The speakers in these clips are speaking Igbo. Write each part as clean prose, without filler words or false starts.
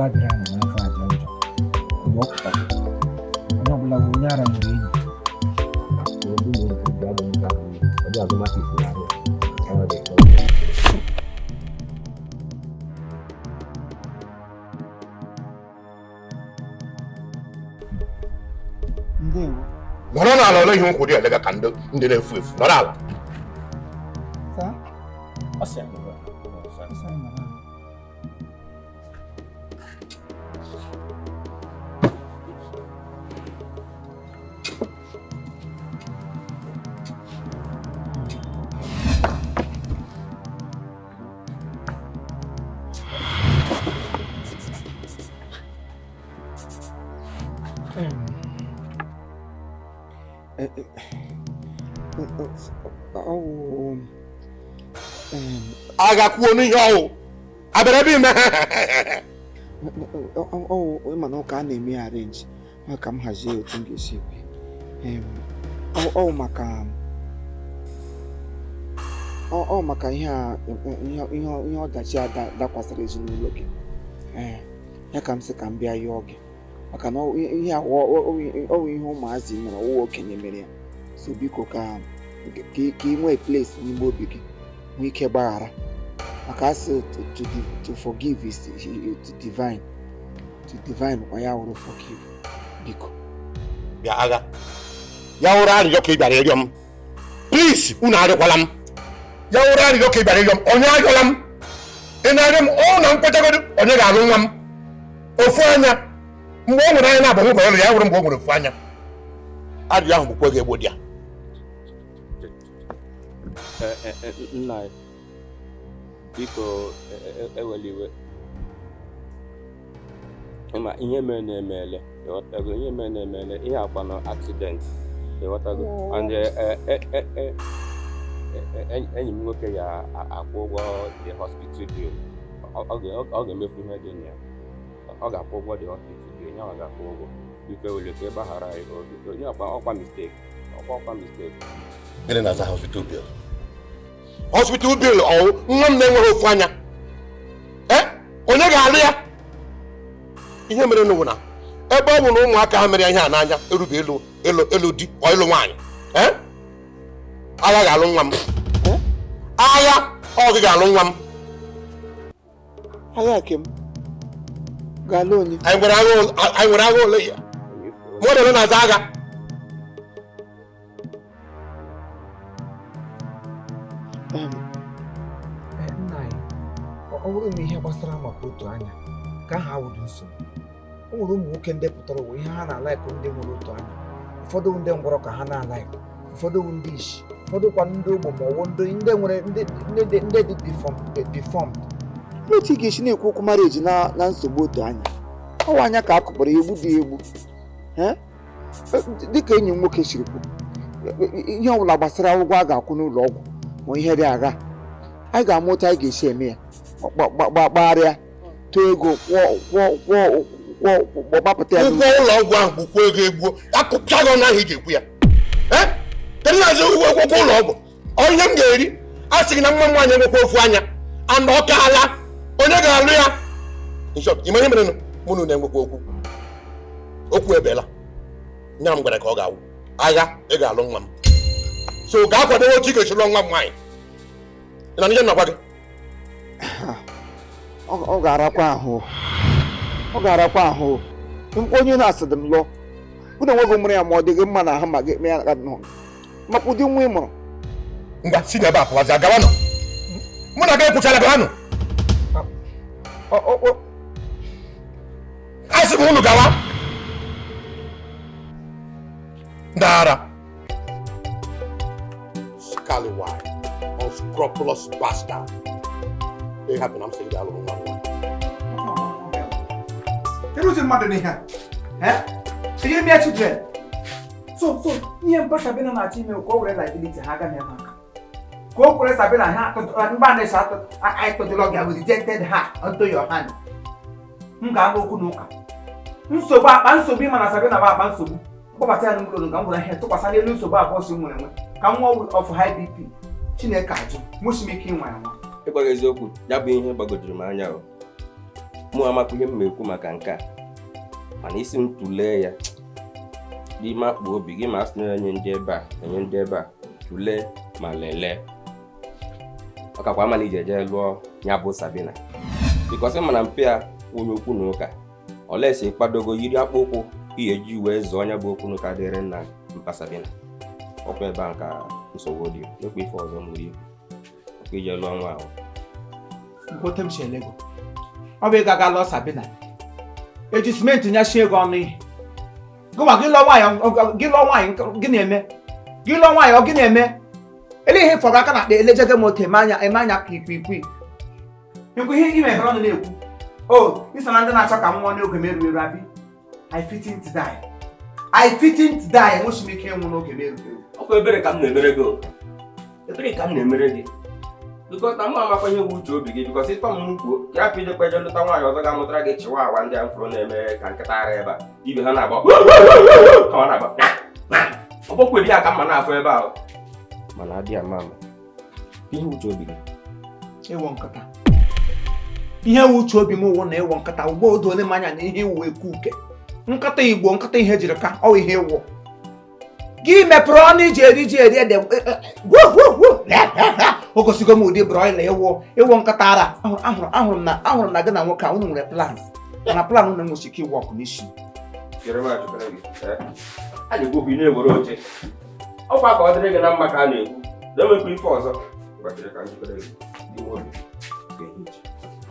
Adịrị anya n'afọ ajọ njọ mgbe ọ pụtara, onye ọbụla bụ onye ara nwere enyi. Obi na obi adị nka ọ dị azụmahịa isi ahụ ọ dị. Ndewo. Nọrọ n'ala. Ole ihe nkwụ dị elega ka ndị na-efu efu nọrọ ala. Sir? Ọ sị ya nọrọ ala. Sị anyị nọrọ ala. Ọ wụ Agha kwuo n'ihe ọwụ abịara ebe ime. Ọ ịma na ụka a na-eme arrange ọ ka m hazie otu m ga-esi ekwe. Ọ maka ihe a, ihe ọdachi a dakwasịrị ezinụlọ gị. Ee, ya ka m sị ka m bịa yọọ gị, maka na ihe a ọ wụ ihe ụmụazị mere, ọwụ okenye mere ya. So biko, ka ị nwee place n'ime obi gị, nwee ike gbaghara, maka asị to forgive is to divine, to divine kwa ya wụrụ forgive. Biko. Bịa, agha ya wụrụ arịrịọ ka ị bịara ịrịọ m, please, unu arịọkwala m. Ya wụrụ arịrịọ ka ị bịara ịrịọ m, onye arịọla m. Ị na-arịọ m ọ na nkwetagodo onye ga-alụ nwa m ofu anya mgbe o nwere anya na-abụ nwekwa ịlụ ya wụrụ mgbe o nwere ofu anya. Arịrịọ ahụ bụkwa ga-egbo di ya. Nna anyị, biko, ewela iwe. Ma ihe mere na-emele, ịghọtago? Ihe mere na-emele, ihe akwa na accident, ịghọtago? And enyi m nwoke ya akwụ ụgwọ the hospital bill. Ọ ga-emefu ihe dị na ya, ọ ga-akwụ ụgwọ the hospital bill ya, ọ ga-akwụ ụgwọ. Biko, ewele ka ịgbaghara anyị o, biko. Ihe ọkwa mistake, ọkwa mistake. Gịnị na-aza hospital bill? Hospital bill ọwụ nwa m na-enweghị ofu anya? Ee, onye ga-alụ ya? Ihe mere n'ụwa na ebe ọ bụ na ụmụaka ha mere ihe a n'anya erube elu di ọ ịlụ nwaanyị. Ee, agha ga-alụ nwa m. Agha, ọ gị ga-alụ nwa m. Agha ke m ga-alụ onye? Anyị nwere agha ole ya mmadụ ole na-aza agha? Nna anyị, ọ bụrụ na ihe gbasara maka otu anya ka aha awụdụ nsogbu, o nwere ụmụ nwoke ndị pụtara ụwa ihe ha na-alaikụ, ndị nwere otu anya. Ụfọdụ ndị ngwọrọ ka ha na-alaikụ, ụfọdụ ndị isi, ụfọdụ kwa ndị ogbo, ma ọwụ ndị nwere ndị dị deformed. Otu ị ga-esi na-ekwu okwu marriage na nsogbu otu anya, ọwa anya ka a kụkpọrọ ya, egbu dị egbu. Dịka enyi m nwoke siri kwu, ihe ọbụla gbasara ụgwọ a ga-akwụ n'ụlọ ọgwụ ma ihe dị agha, anyị ga-ama otu anyị ga-esi eme ya, gbagharịa, tụọ ego, kwụọ kwụọ kwụọ kwụọ, gbapụta ya. Ụgwọ ụlọ ọgwụ ahụ bụkwa ego egbuo akụpịa gị ọnụ ahụ ị ga-ekwu ya. Kedu na-azụ ụgwọ ụlọ ọgwụ? Onye m ga-eri a sị gị na nwa m nwaanyị enwekwa ofu anya and ọ kaala, onye ga-alụ ya? In short, ime ihe mere mụ na na-enwekwa okwu, okwu ebela nya m gwara ka ọ ga-awụ. Agha, ị ga-alụ nwa m, so gaa kwadowe otu ị ga-esi lụọ nwa m nwaanyị. Ị na ihe m na-agwa gị? Ọ ga-arakwa ahụ, ọ ga-arakwa ahụ. Nkwa onye na-asị dị m lụọ mụ na onwe gị mụrụ ya, ma ọ dị gị mma na ahụ ma gị ya maka ụdị nwa ị mụrụ. Ngwa, si n'ebe a pụwazi, gawanụ. Mụ na gị ekwuchala, gawanụ. A sị m unu gawa. Ndị ara, scallywag, unscrupulous bastard. Ị hapụ na m sị gị alụrụ nwa m nwaanyị. Kedu ụdị mmadụ n'ihe a? Ejiri m ya children. So ihe mpa Sabina na-achọ ime ka o were liability ha agaghị eme aka. Ka o kwere Sabina ha mgbe a na-eso anyị tụjụlọ gị, I rejected her onto your hand. M ga-anụ okwu n'ụka. Nsogbu akpa nsogbu, ịma na Sabina bụ akpa nsogbu. Mkpọbata ya n'ụlọ ka m gwara ihe tụkwasị n'elu nsogbu abụọ si nwere nwe ka m nwa of high BP. Chineke ajụ, nwesi m ike ịnwa ya nwa. Ịgwa gị eziokwu, ya bụ ihe gbagojuru m anya o. Mụ amakwa ihe m ma ekwu maka nke a, mana isi m tụlee ya n'ime akpa obi gị, ma a sị na enye ndị ebe a, enye ndị ebe a, tụlee ma lelee, ọ kakwa ama na iji eje lụọ ya bụ Sabina, because mana mpe ya onye okwu na ụka olesi kwadogo yiri akpụ ụkwụ ihe ji wee zụọ anya bụ okwu na ụka dịrị nna mpa Sabina. Ọkwa ebe a ka nsogbu dị, ekwe ife ọzọ nwere ikwu ọkwa ije lụọ nwa ahụ. Nkwute m si elego ọ bụ ịga ga lụọ Sabina, eji simenti nyachie ego ọnụ ihe gụwa gị lụọ nwaanyị, gị lụọ nwaanyị, gị na-eme gị lụọ nwaanyị, ọ gị na-eme ele ihe fọrọ aka na akpa elejege m otu eme anya eme anya ka ikwiikwi nkwe ihe ị meghere ọnụ na-ekwu o iso na ndị na-achọ ka m nwụọ n'oge m eru eru. Abi I fitting to die, I fitting to die. Enweghị m ike ịnwụ n'oge m eru eru. Ọkwa ebere ka m na-emere gị o. Ebere ka m na-emere gị, because na mụ amakwa ihe bụ uche obi gị, because ịtọ m kwuo ya afọ ijekwa eje lụta nwaanyị ọzọ ga-amụtara gị chịwa awa ndị a mfụrụ na-eme ka nkịta ara ebe a ibe ha na-agba ka ọ na-agba ọgbọkwedi ya ka mma na-afụ ebe ahụ, mana adị ama ama ihe uche obi gị. Ịwọ nkata, ihe wu uche obi m wụ na ịwọ nkata ugbo odo ole m anya na ihe iwu ekwu uke nkata Igbo, nkata ihe jiri ka ọ ihe ịwụ gị mepere ọnụ iji eri ji eri ede o gosigo m ụdị broiler ịwụ ịwụ nkata ara. Ahụrụ ahụrụ m na ahụrụ m na gị na nwoke a unu nwere plans, mana plan unu enweghị ike ịwụ ọkụ n'isi. A na-ekwu okwu, ị na-ewere oche ọkwa ka ọ dịrị gị na mma ka a na-ekwu na enwekwa ife ọzọ gbachiri ka njikere gị n'ime obi ga-ehi uche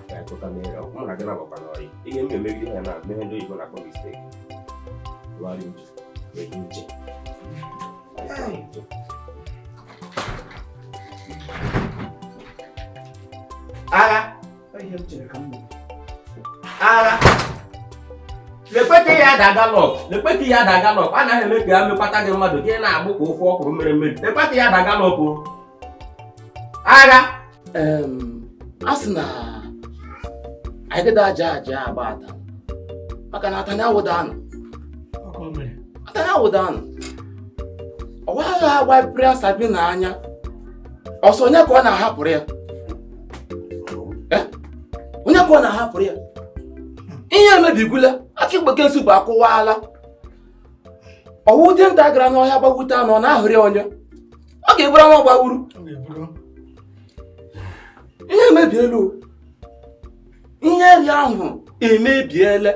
ka anyị kụta mere mụ na gị na-agbakwa n'ọyị ị ga-eme emegide ha na mee ndị oyibo na-akpọ mistake. Tụgharịa uche, ga-ehi uche. Agha ihe m chere ka m mere agha. Lekwete ya ada galọp, lekwete ya ada galọp, anaghị eme ka ya mekwata gị mmadụ gị na-agbụ ka ofe ọkwụrụ mere mmebi. Lekwete ya ada galọp o agha. A sị na anyị gịda aja aja agba ata maka na atanya awụda anụ, atanya awụda anụ, ọwa agha agbapịrịa Sabina anya ọsọ. Onye ka ọ na-ahapụrụ ya? Onye ka ọ na-ahapụrụ ya? Ihe emebigula aka igboke nsogbu akụwaala. Ọwụ dinta gara n'ọhịa gbawute anụ, ọ na-ahụrụ ya onye ọ ga-eburu anụ gbawuru. Ihe emebiela o, ihe eri ahụ emebiela.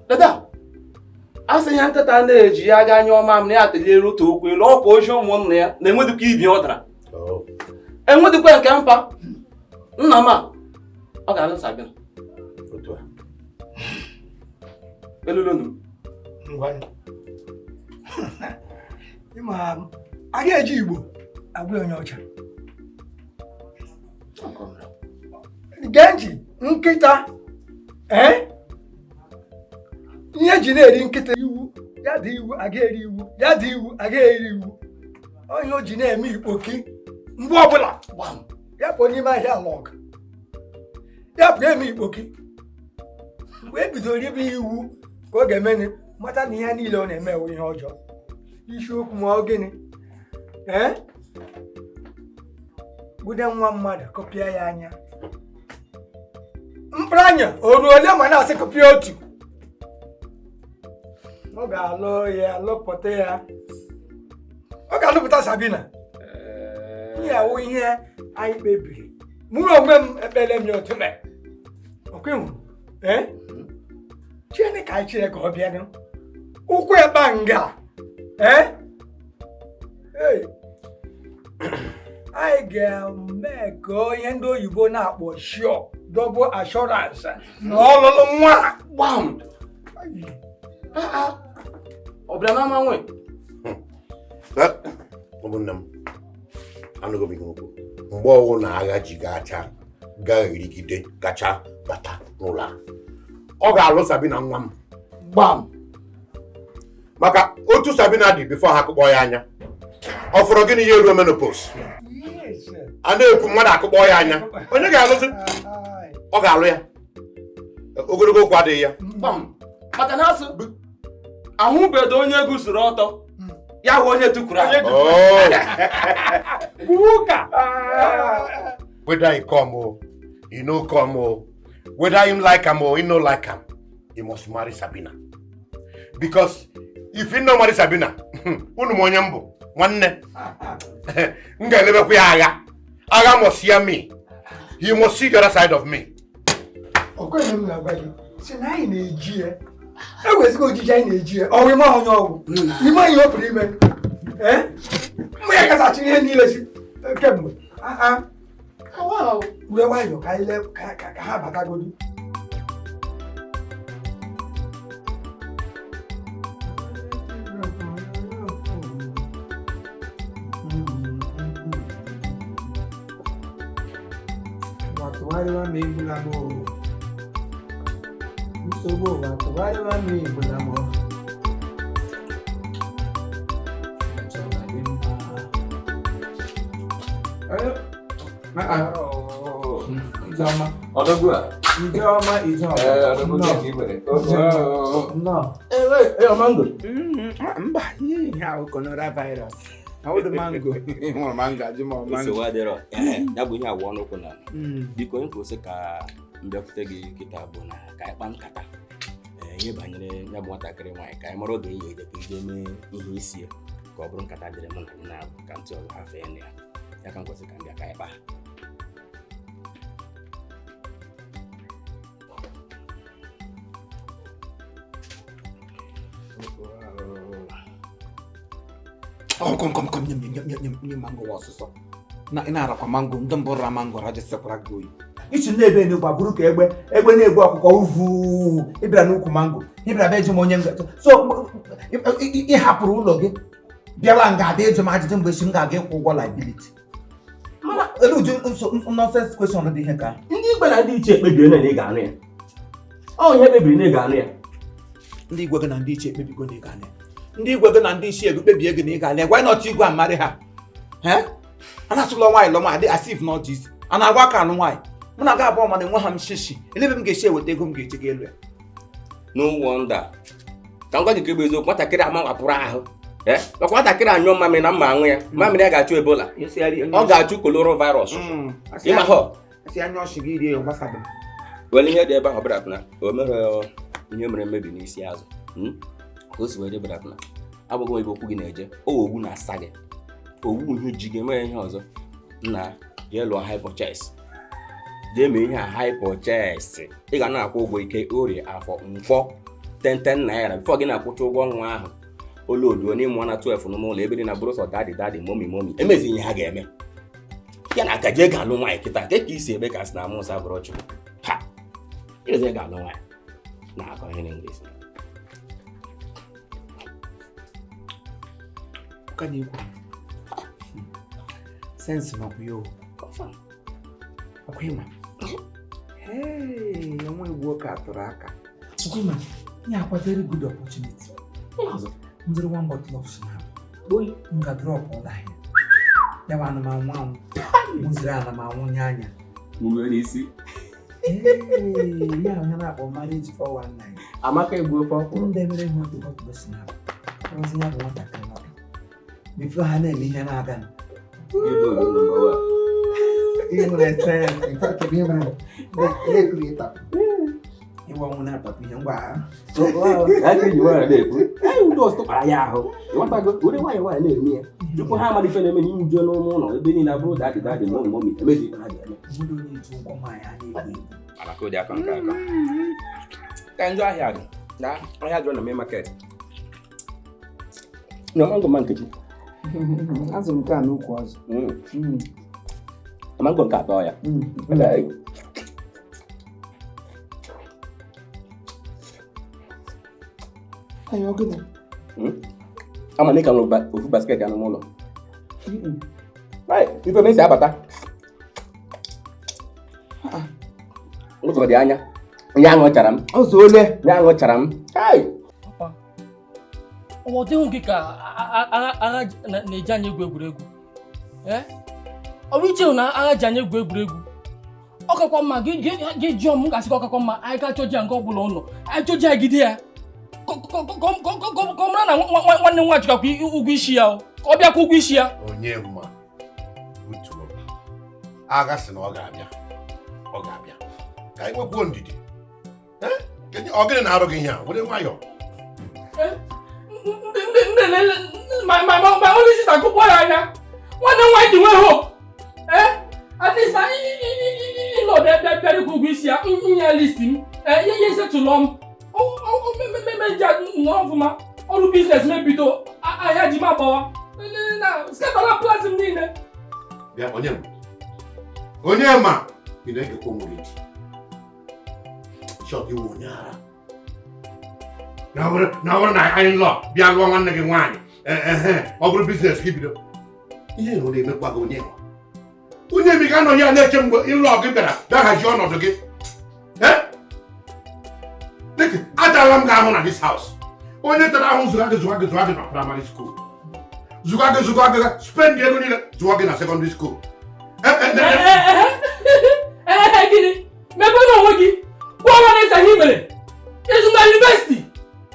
Dada a sị ihe nkịta na-eji ya aga anya ọma m na ya teliere otu okwu elu ọkwa ozi ụmụnna ya na-enwedịkwa ibi ọ dara enwedịkwa nke mpa nna m a ọ ga-alụ Sabina elulonu. A ga-eji Igbo agwa onye ọcha gee ntị nkịta ihe ji na-eri nkịta iwu ya dị iwu aga eri iwu ya dị iwu aga eri iwu onye o ji na-eme ikpoki mgbe ọbụla ya pụọ n'ime ahịa lọg ya pụọ eme ikpoki mgbe e bidoro ibe iwu ka ọ ga-eme mata na ihe niile ọ na-eme ewu ihe ọjọọ. Isiokwu ma ọ gịnị gbude nwa mmadụ kọpịa ya anya mkpụrụ anya o ruo ole ma na-asị kọpịa otu ọ ga-alụ ya alụpụta ya ọ ga-alụpụta Sabina. Ihe awụ ihe anyị kpebiri mụ na onwe m ekpere m ya otu mere ọkwa Chineke ka anyị chere ka ọ bịa ụkwụ ebe nga anyị ga-eme ka ihe ndị oyibo na-akpọ sure double assurance na ọlụlụ nwa gbam. Ọ bịara n'ama nwe ụmụnne m anụghị m ihe okwu mgbe ọwụ na agha ji gacha ga-erigide gacha bata n'ụlọ a ọ ga-alụ Sabina nwa m gbam. Maka otu Sabina dị before ha akụkpọ ya anya ọ fọrọ gịnị ya eruo menopause a na-ekwu mmadụ akụkpọ ya anya onye ga-alụzi ọ ga-alụ ya ogologo okwu adịghị ya gbam. Maka na asụ ahụbedo onye guzoro ọtọ ya hụ onye tukwuru anya. Whether he come o He no come o. Whether him like am or he no like am, he must marry Sabina. Because if he no marry Sabina, unu ma onye m bụ nwanne. M ga-elebekwa ya agha. Agha must hear me. He must see the other side of me. Ọkwenye m na-agwa gị si na anyị na-eji ya eweziga ojiji anyị na-eji ya ọwụ ime onye ọgwụ ime ihe ọ pụrụ ime ee mgbe ya kasachiri ihe niile si kemgbe were nwayọọ ka anyị lee ka ha batagodu. Tụgharịwa m egbula m o. Nsogbu ụwa tụgharịwa m egbula m o. Ọdọgwu a. Ijeọma, Ijeọma. Nnọọ. Ee, mango. Mba, ihe ahụ coronavirus. Ahụdụ mango. Hụrụ mango ajụ ma ọ mango. Nsogbu adịrọ. Ya bụ ihe agwa ọnụ ụkwụ na. Biko onye kwụsị ka mbịakwute gị kịta bụ na ka anyị kpaa nkata ihe banyere ya bụ nwatakịrị nwaanyị ka anyị mara oge ihe eje ka ije mee ihe isi ya ka ọ bụrụ nkata dịrị mụ na gị na-abụ ka ntị ọzọ ha fee na ya. Ya ka m kwesị ka m bịa ka anyị kpaa. Oh, kom kom kom, nye mango ọsụsọ. Na ị na-arakwa mango, ndị mbụ ra mango ra jisikwara gị oyi. Ichi na-ebe enugwu bụrụ ka egbe egbe na-egbu ọkụkọ uvu ịbịara n'ukwu mango ịbịara bịa ịjụ m onye nga so ị hapụrụ ụlọ gị bịawa nga abịa ịjụ m ajụjụ mgbe chi m ga-aga ịkwụ ụgwọ liability. Mana elu ụdị nonsense question dị ihe ka ndị igwe na ndị ichie ekpebiri na ị ga-anụ ya. Ọ ihe kpebiri na ị ga-anụ ya. Ndị igwe gị na ndị ichie ekpebigo na ị ga-anụ ya. Ndị igwe gị na ndị ichie ego kpebie gị na ị ga-alị gwa not igwe amarị ha. A na-asụlọ nwaanyị lọ nwaanyị as if not easy. A na-agwa aka alụ nwaanyị mụ na gị abụọ mana enwe ha m shishi elebe m ga-esi eweta ego m ga-eji ga elu ya. No wonder. Ka m gwa gị ka ebe eziokwu nwatakịrị amawapụrụ ahụ. Maka nwatakịrị anyụọ mamịrị na mma aṅụ ya mamịrị ya ga-achụ Ebola, ọ ga-achụ coronavirus. Were ihe dị ebe ahụ bịara na o mere ihe mere mmebi n'isi azụ ka o si were bịara na abụghị ebe okwu gị na-eje owu na-asa gị owu ihe ji gị mee ihe ọzọ na jee lụọ hypochess jee mee ihe a hypochess ị ga na-akwụ ụgwọ ike orie afọ nkwọ 10 naira bifo gị na-akwụcha ụgwọ nwa ahụ oloduo n'ịmụọ na 12 n'ụlọ ebe dị na bụrụ sọ dadị dadị momi momi emezi ihe ha ga-eme ya na aka jee ga-alụ nwaanyị kịta ke ka isi ebe ka sị na amụsa bụrụ chukwu ha ịreze ga-alụ nwaanyị na-akọ ihe n'English. Sense nọkwa ya ọkwa ịma nwa egwu ka atụrụ aka ọkwa ihe akwa very good opportunity. Nzụrụ one bottle of snap m ga drop ụlọ ahịa ya bụ anụmanụ anwụ mụziri anụmanụ nye anya ya onye na-akpọ marriage 419 Amaka egbu ofe ọkwụrụ m debere ha otu bottle snap ọzi ya bụ nwatakịrị nọrọ bifo ha na-eme ihe na-aga ịgba ọnwụ na-akpapụ ihe ngwa ya ahụ ịghọtago were nwayọ nwayọ na-eme ya tupu ha amara ife na-eme na iwujuo n'ụmụ ụlọ ebe niile abụrụ dadị dadị momi momi emezi ife ha ga-eme ka njọ ahịa dị na ahịa jụrụ na main market na mango ma Nkechi azụ nke a n'ukwu azụ mango nke atọ ya ama na ị ka nwere ofu basket anụ n'ụlọ ife mesi abata ụzọ dị anya ya aṅụchara m ụzọ ole ya aṅụchara m ọ dịghị gị ka agha na-eji anyị egwu egwuregwu ọ bụ iche na agha ji anyị egwu egwuregwu ọ kakwa mma gị jụọ m gasị ọkakwa mma anyị ga chọji ya nke ọ bụla ụlọ anyị chọji ya gide ya ka ọ mara na nwanne m nwa jikakwa ụgwọ isi ya ka ọ bịakwa ụgwọ isi ya. Onye mma butuo agha sị na ọ ga-abịa ọ Ọ ga-abịa. Ka anyị nwekwuo ndidi. Eh? Kedu ọ gịnị na-arụ gị ihe a? Were nwayọọ. Ndị ndị lele my only sister gụkpọ ya anya. Nwanne m nwaanyị dị nwee hope. Eh? At least na ịlọ bịa bịa bịara ịkwụ ụgwọ isi ya nye list m. Eh, ihe ihe setụlụ m. Memeji nọrọ ọfụma. Ọrụ business mebido ahịa ji m agbawa. Na skatala plans m niile. Bịa, onye ma? Onye ma? Ị na-egekwa onwe gị ntị. Shọt iwu onye ara. Na ọ bụrụ na anyị lọ bịa lụọ nwanne gị nwaanyị, ehe, ọ bụrụ business gị bido. Ihe na ọ na-emekwa gị onye ma. Onye mi ga-anọ ya na-eche mgbe ịlụ gị bịara bịa hazie ọnọdụ gị. Eh? Dịka atala m gị ahụ na this house. Onye tara ahụ zụga gị zụga gị zụga gị na primary school. Zụga gị zụga gị spend ego niile zụọ gị na secondary school. Eh, eh, eh, Ee, gịnị mepee n'onwe gị gwa ọnwa na eze ihe i mere ịzụ na university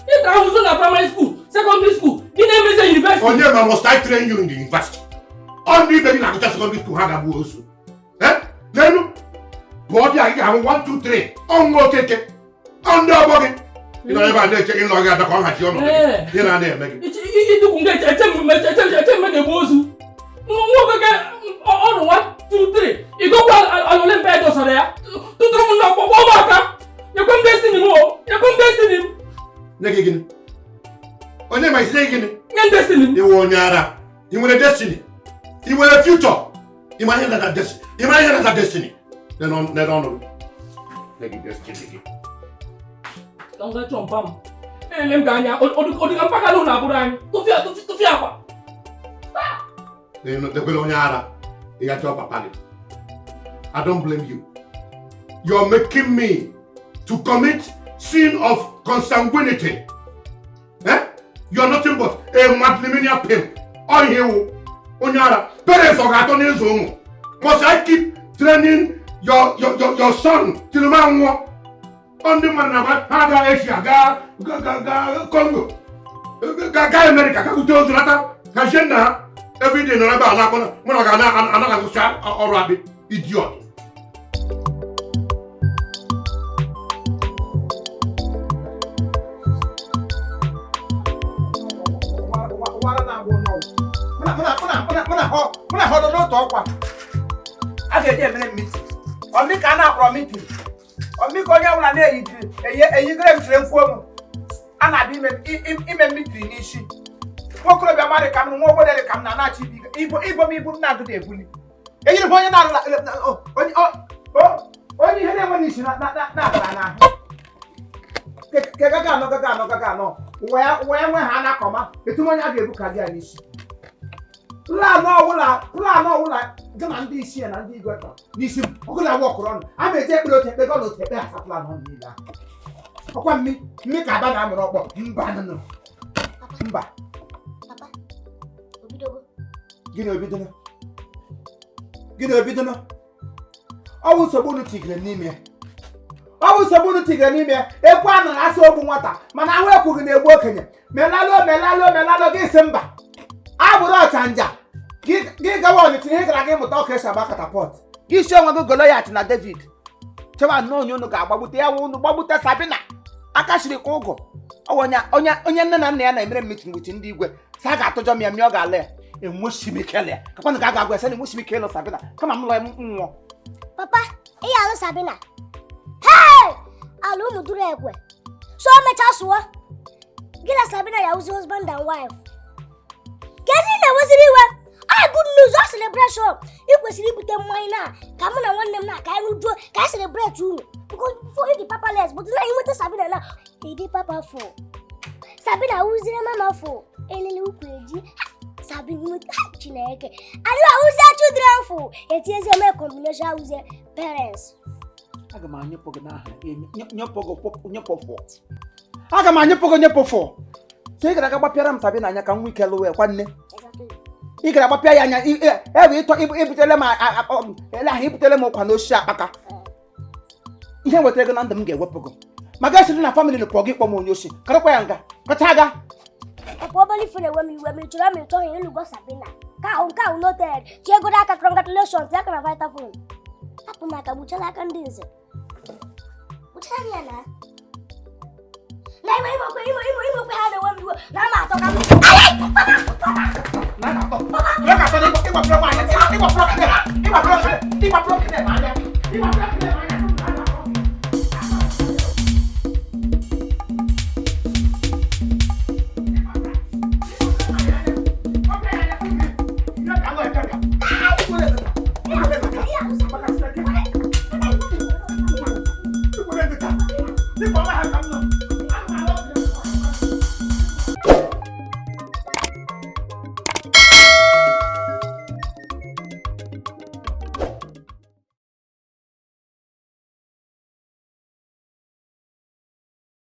ịtara ahụzụ na primary school, secondary school, gị na-emezi university. Onye ma, must I train you in the university? Ọ ndị ibe gị na-agụcha secondary school ha ga-abụ osu. Eh? N'elu pụọ dị a gị ga-ahụ 1 2 3 ọnwụ okeke ọ ndị ọgbọ gị. Ị nọ ebe a na-eche gị nlọ gị abịa ka ọ hazie ọnọdụ gị. Ihe na-ana eme gị. Idukwu nga eche eche mme eche eche mme na-egbu ozu nwa okeke ọrụ 1 2 3 igokwa alole mpe dosara ya tụtụrụ m na ọkpọkpọ m aka nyekwe m destiny m o nyekwe m destiny m. Nye gị gịnị? Onye ma isi nye gị gịnị? Nye m destiny m. Iwe onye ara. Ị nwere destiny? Ị nwere future? Ị ma ihe na destiny? Ị ma ihe na destiny? Nene ọnụ gị. Nye gị destiny gị. Ka m gaa chọọ mpa m ele m ga anya ọdịka mpakala ụlọ abụrụ anyị tụfịa tụfịa akwa. Lekwere onye ara. Ị ga chọọ papa gị. I don't blame you. You're making me to commit sin of consanguinity. Eh? You're nothing but a matrilineal pimp. Ọ ihe wụ onye ara. Parents ọ ga-atọ n'ịzụ ụmụ. Must I keep training your son till ma nwụọ? Ọ ndị mmadụ na ha gaa Asia, gaa gaa gaa Congo, gaa gaa America, gaa bute ozu nata hazie nna ha. Everyday nọrọ ebe a na-akpọ mụ na ga anaghị agụcha ọrụ akpị idiot. Wara na-agba onye ọgwụ. Mụ na ha nọ n'otu ọkwa a ga-eji emere m meeting ọmị ka a na-akpọrọ meeting ọmị ka onye ọbụla na-eyijiri eyigere m chiri mfuo m a na-abịa ime meeting n'isi nwokorobịa mmadụ ka m nwa obodo dị ka m na-anachi ibu ibo m ibu m na-agụda ebuli eyiri m onye na-arụ onye ihe na-enweghị isi na-abara n'ahụ ke gaga anọ gaga anọ gaga anọ ụwa ya nwe ha anakọma etu onye a ga-ebu ka gị ya n'isi plan ọbụla plan ọbụla gị na ndị isi na ndị igwe tọrọ n'isi m ọgụ na wọkụrụ ọnụ a ma eje ekpere otu ekpe gọ na otu ekpe asa plan ọnụ niile ahụ ọkwa mmi mmi ka aba na-amụrụ ọkpọ mba nụnụ mba. Papa, obidogo. Gịnị obidono? Gịnị obidono? Ọ bụ nsogbu unu tigere n'ime ya. Ọ bụ nsogbu unu tigere n'ime ya. Ekwe a nara asị ogbu nwata mana ahụ ekwughị na-egbu okenye melalụ melalụ melalụ gị sị mba agbụrụ ọchanja gị gawa Ọnịcha ihe gara gị mụta ọka esi agba catapult gị si onwe gị Goliath na David chewa nnọọ onye unu ga-agbagbute ya wụ unu gbagbute Sabina aka siri ka ụgụ ọ onye onye onye nne na nna ya na-emere m meeting with ndị igwe sa a ga-atụjọ m ya mmiri ọ ga-ala ya enwechi m ike ịlụ ya kakwanụ ka a ga-agwa ya sị na enwechi m ike ịlụ Sabina kama m lụọ ya m nwụọ. Papa, ị ga-alụ Sabina. Hey! Ala ụmụ duru ekwe. So mechaa sụọ. Gị na Sabina ya wụzi husband and wife. Kezi na-eweziri iwe. Ah, good news, ọ celebration. Ị kwesịrị ibute mmanya na ka mụ na nwanne m na ka anyị rujuo ka anyị celebrate unu. Because before you dị papa less, but now you nweta Sabina na ị dị papa fo. Sabina wụziri mama fo. Elele ukwu eji. Ha, Sabina nweta ha, Chineke. Anyị awụzie children fo. Etinyezi eme combination awụzie parents. Aga m anyụpụ gị n'aha nyụpụ gị nyụpụ aga m anyụpụ gị nyụpụ fụ so ị gara aga gbapịara m Sabina anya ka m nwee ike lụwa ya kwa nne. Exactly. Ị gara gbapịa ya anya ebe ịtọ ibutele m ele ahụ ibutele m ụkwa n'osisi akpaka ihe nwetara ego na ndụ m ga-ewepụ gị maka esiri na family pụọ gị kpọ m onye osi karakwa ya nga kacha aga. Papa obere ife na-ewe m iwe ma ị chọrọ ma ị chọghị ịlụgo Sabina. Ka ahụ nke ahụ noted. Tie ego aka congratulations ya ka na Vitafoam. Hapụ m aka, gbuchala aka ndị nze. Gbuchala ya na. Na ime ime okwe ime ime ime okwe ha na-enwe m iwe na ama atọ ka m. Ịgbapụrụ nwaanyị, ịgbapụrụ, ịgbapụrụ, ịgbapụrụ, ịgbapụrụ, ịgbapụrụ.